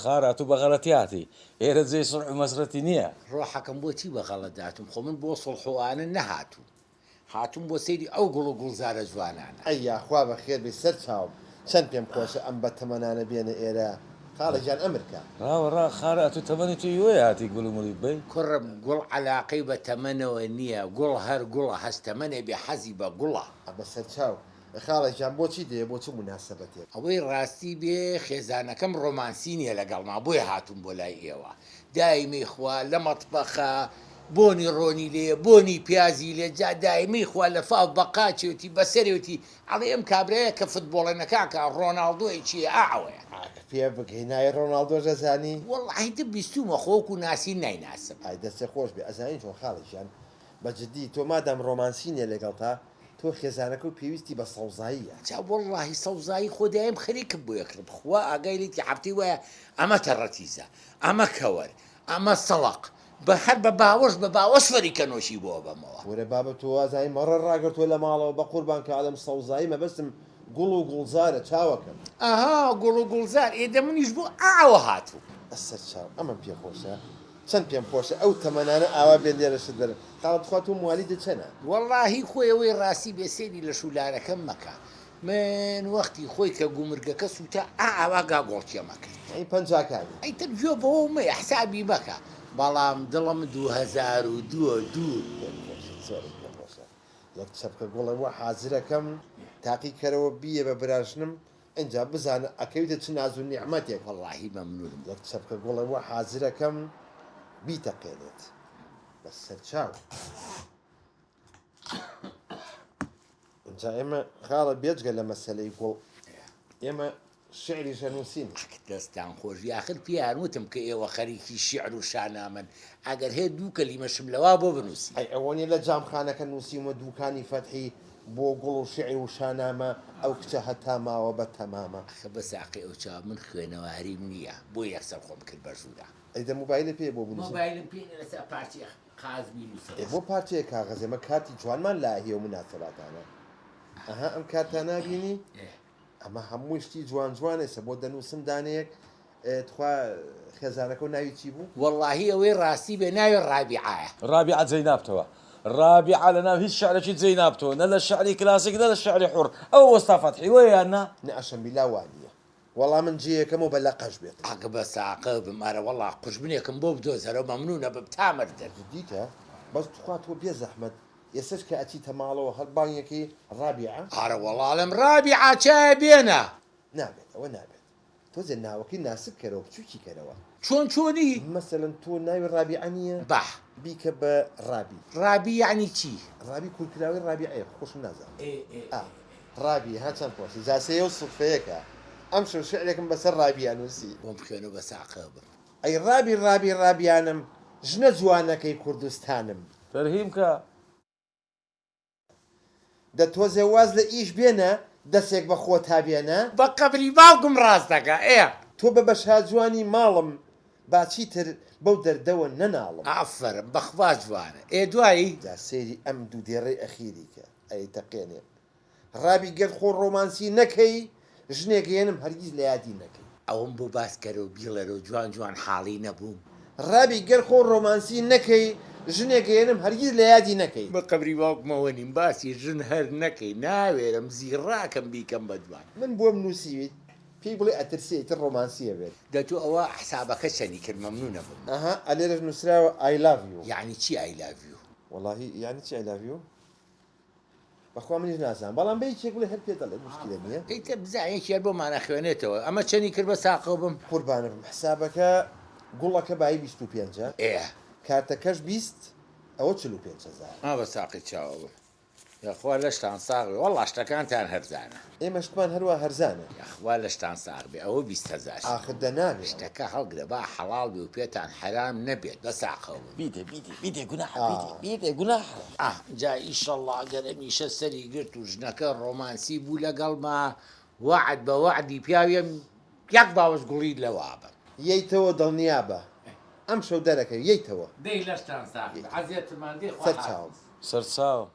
خارە ئەتوو بە غەڵەتی هاتی. ئێرە جێی سوڵح و مەسرەتی نییە. ڕۆحەکەم بۆ چی بە غەڵەت هاتووم؟ خۆ من بۆ سوڵح و ئانە نەهاتووم. هاتووم بۆ سەیری ئەو گوڵ و گوڵزارە جوانانە. ئەی یاخوا بەخێر بێی سەر چاوم. چەند پێم خۆشە ئەم بە تەمەنانە بێنە ئێرە. خاڵە گیان ئەمر کە. ڕاوە ڕا خارە ئەتوو تەمەنی تۆ ئیوەیە هاتی گوڵ و مڵی ببەی؟ کوڕم گوڵ عەلاقەی بە تەمەنەوە نییە. گوڵ هەر گوڵە هەست تەمەنێ بێ حەزی بە گوڵە. بە سەرچاو. خاڵە گیان بۆچی دێ بۆ چ موناسەبەتێک؟ ئەوەی ڕاستی بێ خێزانەکەم ڕۆمانسی نیە لەگەڵما بۆیە هاتووم بۆ لای ئێوە دایمەی خوا لە مەتبەخە بۆنی ڕۆنی لێ بۆنی پیازی لێ جا دایمەی خوا لە فاو بە قاچێتی بەسەرێتی ئەڵێ ئەم کابرایە کە فتبۆڵە نەکاکە ڕۆناڵدۆی چیە ئا ئەوەیە. ئاک پێ بگەی ناوی ڕۆناڵدۆش ئەزانی؟ وەڵاهی دە بیستومە خۆ وەکو ناسین نایناسم. ئای دەستت خۆش بێ ئەزانی چۆن خاڵە گیان بە جدی تۆ مادام ڕۆمانسی نیە لەگەڵتا تۆ خێزانەکەو پێویستی بە سەوزاییە. جا وەڵاهی سەوزایی خۆ دایم خەریکم بۆ ئەکڕم خوا ئاگای لێتی هەفتەی وایە ئەمە تەڕەتیزە ئەمە کەوەر ئەمە سەڵق بە هەر بە باوەش بە باوەش فەریکە نۆشی بۆ ئەبەمەوە. وەرە بابە تۆ وازانی مەڕە ڕاگرتوە لە ماڵەوە بەقوربان کە ئەڵێم سەوزایی مەبەستم گوڵ و گوڵزارە چاوەکەم. ئەها گوڵ و گوڵزار ئێ دە منیش بۆ ئاوە هاتووم. سەرچاو ئەمەم پێ خۆشە. چەند پێم خۆشە ئەو تەمەنانە ئاوا بێن لێرە شت بەرن خاڵە تخوا تۆ موالیدت چەنە؟ وەڵاهی خۆی ئەوەی ڕاستی بێ سەیری لەش و لارەکەم مەکە من وەختی خۆی کە گومرگەکە سوتا ئا ئاوا گاگۆڵکێم ئەکرد. یەعنی پەنجاکانی. ئیتر گوێ بەوە مەیە حسابی مەکە بەڵام دڵم 2002 دوو. پێم خۆشە زۆرم پێ خۆشە یەک چەپکە گوڵە وا حازرەکەم تاقی کەرەوە بیە بە براژنم ئینجا بزانە ئەکەویتە چ ناز و نیعمەتێک. وەڵاهی مەمنونم. یەک چەپکە گوڵە وا حازرەکەم بیتەقێنێت بە سەرچاو. ئینجا ئێمە خاڵە بێجگە لە مەسەلەی گوڵ ئێمە شیعریش ئەنووسین. ئەک دەستتان خۆش بی ئاخر پێیان وتم کە ئێوە خەریکی شیعر و شانامەن ئەگەر هەیە دوو کەلیمەشم لەوا بۆ بنووسی. ئەی ئەوە نیە لە جامخانەکە نووسیومە دووکانی فەتحی بۆ گوڵ و شیعر و شانامە ئەو کچە هەتا ماوە بە تەمامە. ئەخە بە ساقی ئەو چاوە من خوێنەواریم نیە بۆیە یەکسەر خۆم کرد بە ژوورا. ئەی دە موبایلت پێیە بۆ بنووسم؟ مۆبایلم پێ نیە لەسەر پارچەیە قاز بینووسم. ئێ بۆ پارچەیە کاغەز ئێمە کارتی جوانمان لایە هی ئەو موناسەباتانە ئەها ئەم کارتانە بینی؟ ئەمە هەمووی شتی جوان جوان ئێستا بۆ دەنووسم دانەیەک تخوا خێزانەکەو ناوی چی بوو؟ وەڵاهی ئەوەی ڕاستی بێ ناوی ڕابیعایە. ڕابیعە جێی نابتەوە ڕابیعە لەناو هیچ شعرێکی جێی نابتەوە نە لە شعری کلاسیک نە لە شعری حوڕ ئەوە وەستا فەتحی وەیە یان نا؟ نە ئەشەمبیلا وانیە وەڵا من جێیەکەمەوە بە لەقەش بێت. ئەک بە ساقە بم ئەرە وەڵا قوژبنێکم بۆ بدۆزەرەوە مەمنونە بم تا مردن. جدیتە؟ بەس تخوا تۆ بێزەحمەت ئێستەش کە ئەچیتە ماڵەوە هەر بانگەکەی ڕابیعە؟ ئارە وەڵا ئەڵێم ڕابیعە چایە بێنە. نابێت ئەوە نابێت تۆزێ ناوەکەی ناسک کەرەوە بچوکی کەرەوە. چۆن چۆنی؟ مەسەلەن تۆ ناوی ڕابیعە نییە؟ بەح. بیکە بە ڕابی. ڕابی یەعنی چی؟ ڕابی کورتکراوەی ڕابیعەیە خۆ خۆشم نازانم. ئێ ئێ ئا ئێ ئێ. ڕابی ها چەند خۆشە جا سێیە و سوتفەیەکە ئەمشەو شیعرێکم بەسەر ڕابیا نووسی. بۆم بخوێنە بە ساقە بم. ئەی ڕابی ڕابی ڕابیانم ژنە جوانەکەی کوردستانم. تەرهیم کە. دە تۆزێ واز لە ئیش بێنە دەسێک بە خۆتا بێنە. بە قەبری باوکم ڕاست دەکا ئێ. تۆ بە بە شاجوانی ماڵم با چیتر بەو دەردەوە نەناڵم. ئافەرم بەخوا جوانە ئێ دوایی. جا سەیری ئەم دوو دێڕەی ئەخیری کە ئەیتەقێنێ. ڕابی گەر خۆ ڕۆمانسی نەکەی ژنێک هێنم هەرگیز لە یادی نەکەی. ئەوەم بۆ باس کەرەوە بیڵێرەوە جوان جوان حاڵی نەبووم. ڕابی گەر خۆ ڕۆمانسی نەکەی ژنێک هێنم هەرگیز لە یادی نەکەی. بە قەبری باوکمەوە نیم باسی ژن هەر نەکەی ناوێرم زیڕاکەم بیکەم بە دوان. من بۆم نوسیویت پێی بڵێ ئەترسێ ئیتر ڕۆمانسی ئەبێت. دە تۆ ئەوە حسابەکە چەنی کرد مەمنونەبم. ئەها ئەلێرەش نوسراوە I love you. یەعنی چی I love you؟ وەڵاهی یەعنی چی I love you؟ بەخوا منیش نازانم بەڵام بە یەکێک بڵێ هەر پێ دەڵێت موشکیلە نییە. ئیتر بزانە یەکی هەر بۆمان ئەخوێنێتەوە ئەمە چەنی کرد بە ساقەو بم. قوربانت بم حسابەکە گوڵەکە بایی 25 ە ئێ. کارتەکەش 20 ئەوە 45 هەزارە. ئا بە ساقی چاوە بم. یاخوا لەشتان ساغ بێ وەڵا شتەکانتان هەرزانە. ئێمە شتمان هەروا هەرزانە. یاخوا لەشتان ساغ بێ ئەوە 20 هەزار. ئاخر دە نابێ ئەوە. شتەکە هەڵگرە با حەڵاڵ بێ و پێتان حەرام نەبێت بە ساقەو بم. بیدە بیدە بیدە گوناحە بیدە بیدە گوناحە. ئاه جا ئیشەڵا گەر ئەمیشە سەری گرت و ژنەکە ڕۆمانسی بوو لەگەڵما وەعد بە وەعدی پیاویم یەک باوەش گوڵی لەوا بم. یەیتەوە دڵنیابە ئەمشەو دەرەکەوی یەیتەوە. دەی لەشتان ساغ بێ عەزێتمان دەی سەرچاوم. خواحافیز. سەرچاوم.